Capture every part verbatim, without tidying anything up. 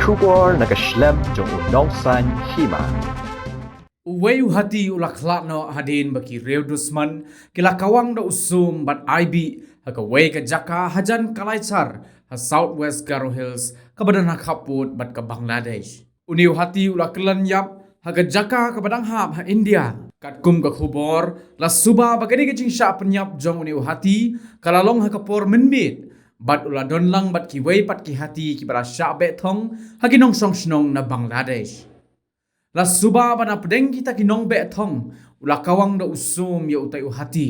Khubor na ka shlem jong u nongsaiñ hima. Uwei u hati u la khlad noh hadien ba ki riew dusman ki la kawang da u sum bad ai bih ha kawei ka jaka hajan Kalachar ha South West Garo Hills kaba don ha khappud bad ka Bangladesh. Une u hati u la kyllon ïap ha ka jaka kaba dang hap ha India. Katkum ka khubor, la suba ba kane ka jingshah pynïap jong une u hati ka la long ha ka por mynmiet bad u la don lang bad kiwei pat ki hati kiba la shah beh thong ha ki nongshong shnong na Bangladesh. La suba ba na pdeng kita ki nongbeh thong u la kawang da u sum ïa utai u hati.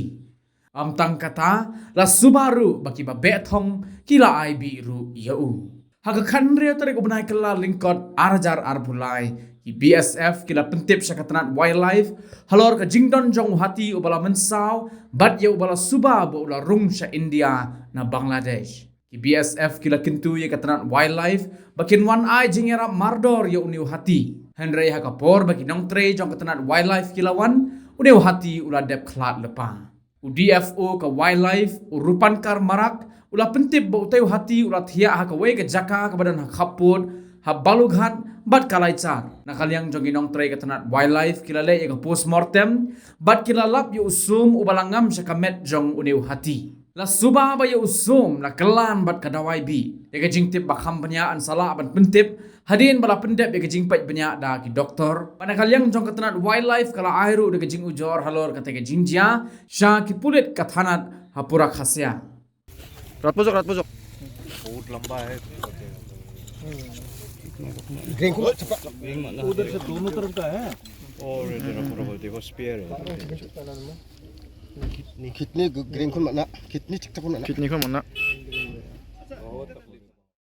Ym tang kata, la suba ruh ba kiba beh thong ki la ai bih ruh ïa u. Ha ka khathynriew tarik u bnai Kyllalyngkot ar hajar arphew lai, ki B S F ki la pyntip sha ka tnat Wildlife halor ka jingdon jong u hati uba la mynsaw bad ïa uba la suba ba u la rung sha India na Bangladesh. Ki B S F ki la kyntu ïa ka tnat Wildlife ba kin wan ai jingïarap mardor ïa une u hati. Hynrei ha ka por ba ki nongtrei jong ka tnat Wildlife ki la wan, une u hati u la dep khlad lypa. U D F O ka Wildlife, u Rupankar Marak, u la pyntip ba utai u hati u la thiah ha kawei ka jaka kaba don ha khappud ha Balughat bad Kalachar. Na ka liang jong ki nongtrei ka tnat Wildlife ki la leh ïa ka postmortem bad ki la lap ïa u sum uba la ngam sha ka met jong une u hati. La suba ba ïa u sum la kyllon bad ka dawai bih. Ïa ka jingtip ba kham bniah yn sa lah ban pyntip hadien ba la pyndep ïa ka jingpeit bniah da ki doktor. Bad na ka liang jong ka tnat Wildlife ka la ai ruh da ka jingujor halor kata ka jingjia sha ki pulit ka thanat ha Pura Khasia. रात पोजक, रात पोजक। बहुत लंबा है। ग्रीन को चपा। उधर से दोनों तरफ का है। और इधर रखो, रखो, देखो, स्पेयर है। कितने ग्रीन को मना, कितने टिकटॉक को मना? कितने को मना?